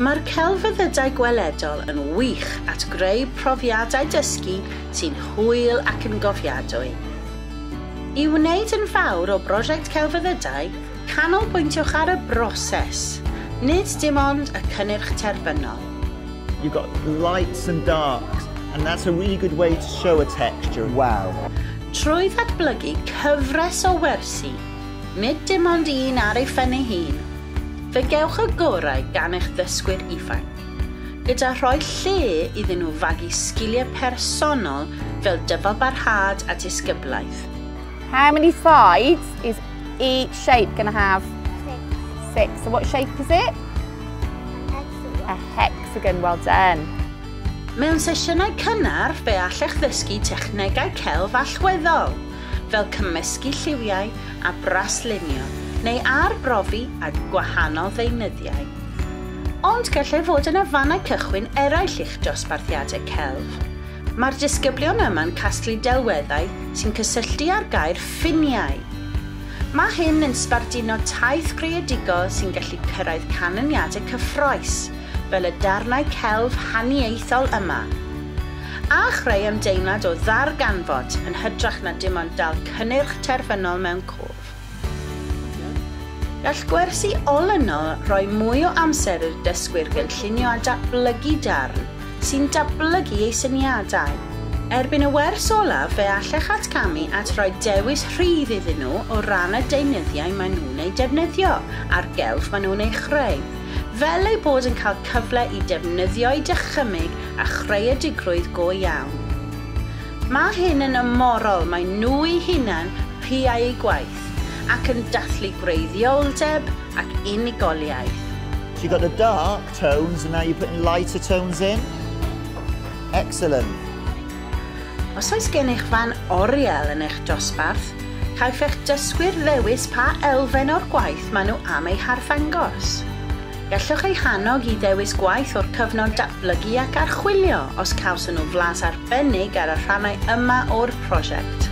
Mae'r celfyddydau gweledol yn wych at greu profiadau dysgu sy'n hwyl ac yn gofiadwy. I wneud yn fawr o brosiect celfyddydau, canolbwyntiwch ar y broses, nid dim ond y cynnyrch terfynol. You've got lights and darks, and that's a really good way to show a texture. Wow. Trwy ddatblygu cyfres o wersi, nid dim ond un ar ei phen ei hun, fe gewch y gorau gan eich ddysgwyr ifanc, gyda rhoi lle iddyn nhw fagu sgiliau personol fel dyfalbarhad a disgyblaeth. How many sides is each shape going to have? 6. 6. So what shape is it? A A hexagon, well done. Mewn sesiynau cynnar, fe allech ddysgu technegau celf allweddol, fel cymysgu lliwiau a braslunio, neu arbrofi â gwahanol ddeunyddiau. Ond gallai fod yna fannau cychwyn eraill i'ch dosbarthiadau celf. Mae'r disgyblion yma'n casglu delweddau sy'n cysylltu â'r gair ffiniau. Mae hyn yn sbarduno taith greadigol sy'n gallu cyrraedd canlyniadau cyffrous, fel y darnau celf haniaethol yma, a chreu ymdeimlad o ddarganfod yn hytrach na dim ond dal cynnyrch terfynol mewn cof. Gall gwersi olynol roi mwy o amser i'r dysgwyr gynllunio a datblygu darn sy'n datblygu eu syniadau. Erbyn y wers olaf, fe allech atgamu at roi dewis rhydd iddyn nhw o ran y deunyddiau maen nhw'n eu defnyddio a'r gelf maen nhw'n ei chreu, fel eu bod yn cael cyfle i defnyddio eu dychymyg a chreadigrwydd go iawn. Mae hyn yn ymorol, mae nhw eu hunain piau eu gwaith, ac yn dathlu gwreiddioldeb ac unigoliaeth. So you've got the dark tones and now you're putting lighter tones in. Excellent. Os oes gennych fan oriel yn eich dosbarth, caiff eich dysgwyr ddewis pa elfen o'r gwaith maen nhw am ei harddangos. Gallwch eu hannog i ddewis gwaith o'r cyfnod datblygu ac archwilio os cawson nhw flas arbennig ar y rhannau yma o'r prosiect.